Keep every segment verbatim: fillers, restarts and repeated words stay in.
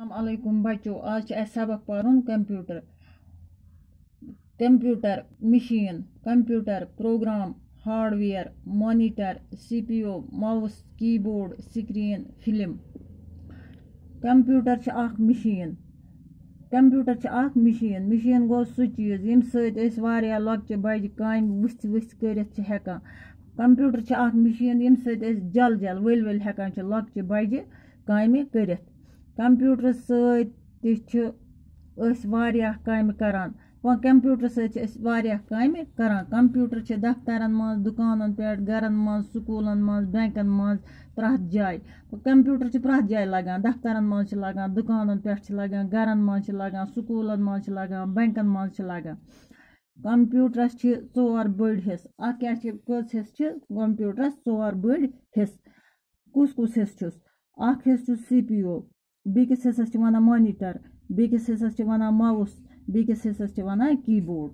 السلام علیکم بچو، آز چھِ اَسہِ سبق پَرُن computer. Computer machine, computer programme, hardware, monitor, C P U, mouse, keyboard, screen, film. Computer چھِ اکھ مشین۔ کمپیوٹر چھِ اکھ مشین۔ مشین گوٚو سُہ چیٖز، ییٚمہِ سۭتۍ أسۍ واریاہ لۄکچہِ بجہِ کامہِ وٕژھِ وٕژھِ کٔرِتھ چھِ ہٮ۪کان۔ کمپیوٹر چھِ اکھ مشین، ییٚمہِ سۭتۍ أسۍ جل جل ؤلۍ ؤلۍ ہٮ۪کان چھِ لۄکچہِ بجہِ کامہِ کٔرِتھ۔ کمپیوٹر سۭتۍ تہِ چھِ أسۍ واریاہ کامہِ کران۔ وۄنۍ کمپیوٹر سۭتۍ چھِ أسۍ واریاہ کامہِ کران۔ کمپیوٹر چھِ دفترن منٛز، دُکانن پٮ۪ٹھ، گرن منٛز، سکوٗلن منٛز، بینکن منٛز، پرٛٮ۪تھ جایہِ۔ کمپیوٹر چھِ پرٛٮ۪تھ جایہِ لگان، دفترن منٛز چھِ لگان، دُکانن پٮ۪ٹھ چھِ لگان، گرن منٛز چھِ لگان، سکوٗلن منٛز چھِ لگان، بینکن منٛز چھِ لگان۔ کمپیوٹرس چھِ ژور بٔڑۍ حصہٕ۔ اکھ کیٛاہ چھِ، کٔژ حصہٕ چھِ کمپیوٹرس؟ ژور بٔڑۍ حصہٕ۔ کُس کُس حصہٕ چھُس؟ اکھ حصہٕ چھُ سی پی یو، بیٚکِس حصس چھِ وَنان مانیٹر، بیٚکِس حصس چھِ وَنان ماوُس، بیٚکِس حصس چھِ وَنان کی بورڈ۔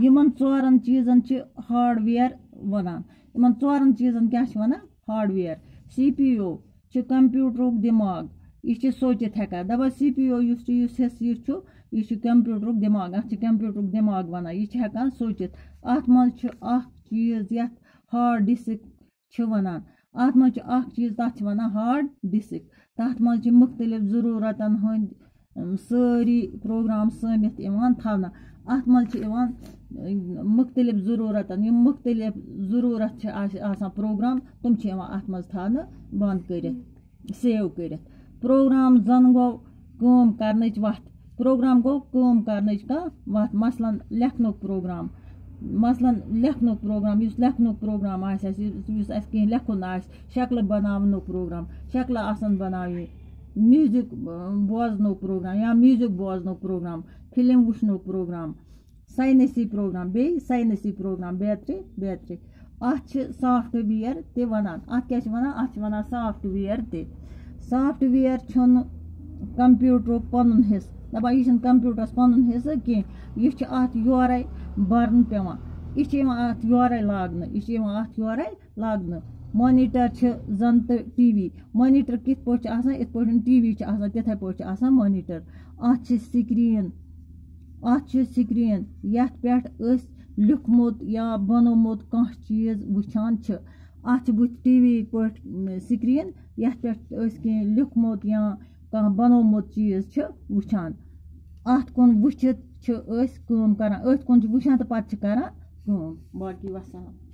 یِمن ژورن چیٖزن چھِ ہارڈویئر وَنان۔ یِمن ژورن چیٖزن کیٛاہ چھِ وَنان؟ ہارڈویئر۔ سی پی یو چھُ کمپیوٹرُک دٮ۪ماغ، یہِ چھِ سوٗنٛچِتھ ہٮ۪کان۔ دَپان سی پی یو یُس چھُ، یُس حصہٕ یہِ چھُ، یہِ چھُ کمپیوٹرُک دٮ۪ماغ، اَتھ چھِ کمپیوٹرُک دٮ۪ماغ وَنان۔ یہِ چھِ ہٮ۪کان سوٗنٛچِتھ۔ اَتھ منٛز چھُ اکھ چیٖز، یَتھ ہارڈ ڈسک چھِ وَنان۔ اَتھ منٛز چھُ اکھ چیٖز، تَتھ چھِ وَنان ہارڈ ڈسک۔ تَتھ منٛز چھِ مُختٔلِف ضروٗرتن ہٕنٛدۍ، اَم، سٲری پروگرام سٲمِتھ یِوان تھاونہٕ۔ اَتھ منٛز چھِ یِوان، اَم، مُختٔلِف ضروٗرتن، یِم مُختٔلِف ضروٗرت چھِ آس-، آسان پروگرام، تِم چھِ یِوان اَتھ منٛز تھاونہٕ، بند کٔرِتھ، سیو کٔرِتھ۔ پروگرام زَن گوٚو کٲم کرنٕچ وَتھ۔ پروگرام گوٚو کٲم کرنٕچ کانٛہہ وَتھ، مثلاً لیکھنُک پروگرام، مثلاً لیکھنُک پروگرام، یُس لیکھنُک پروگرام آسہِ اَسہِ، یُس، یُس اَسہِ کینٛہہ لیکھُن آسہِ، شکلہٕ بناونُک پروگرام، شکلہٕ آسَن بناونہِ، میوٗزک، اۭں، بوزنُک پروگرام یا میوٗزک بوزنُک پروگرام، فلم وٕچھنُک پروگرام، ساینسی پروگرام، بیٚیہِ ساینسی پروگرام، بیترِ، بیترِ۔ اَتھ چھِ سافٹ ویئر تہِ وَنان۔ اَتھ کیٛاہ چھِ وَنان؟ اَتھ چھِ وَنان سافٹ ویئر تہِ۔ سافٹ ویئر چھُنہٕ کمپیوٹرُک پَنُن حصہٕ۔ دَپان، یہِ چھُنہٕ کمپیوٹرَس پَنُن حصہٕ کینٛہہ۔ یہِ چھُ اَتھ یورَے بَرُن پٮ۪وان۔ یہِ چھِ یِوان اَتھ یورَے لاگنہٕ۔ یہِ چھِ یِوان اَتھ یورَے لاگنہٕ۔ مانیٹر چھِ زَن تہٕ ٹی وی۔ مانیٹر کِتھ پٲٹھۍ چھُ آسان؟ یِتھ پٲٹھۍ ٹی وی چھُ آسان، تِتھَے پٲٹھۍ چھُ آسان مانیٹر۔ اَتھ چھِ سکرین، اَتھ چھِ سکرین، یَتھ پٮ۪ٹھ أسۍ لیوٚکھمُت یا بنوومُت کانٛہہ چیٖز وٕچھان چھِ۔ اَتھ چھِ بٕتھِ ٹی وی پٲٹھۍ، م، سکرین، یَتھ پٮ۪ٹھ أسۍ کینٛہہ لیوٚکھمُت یا کانٛہہ بنوومُت چیٖز چھِ وٕچھان۔ اَتھ کُن وٕچھِتھ چھِ أسۍ کٲم کران، أتھۍ کُن چھِ وٕچھان تہٕ پَتہٕ چھِ کران کٲم۔ باقٕے وَسَلام۔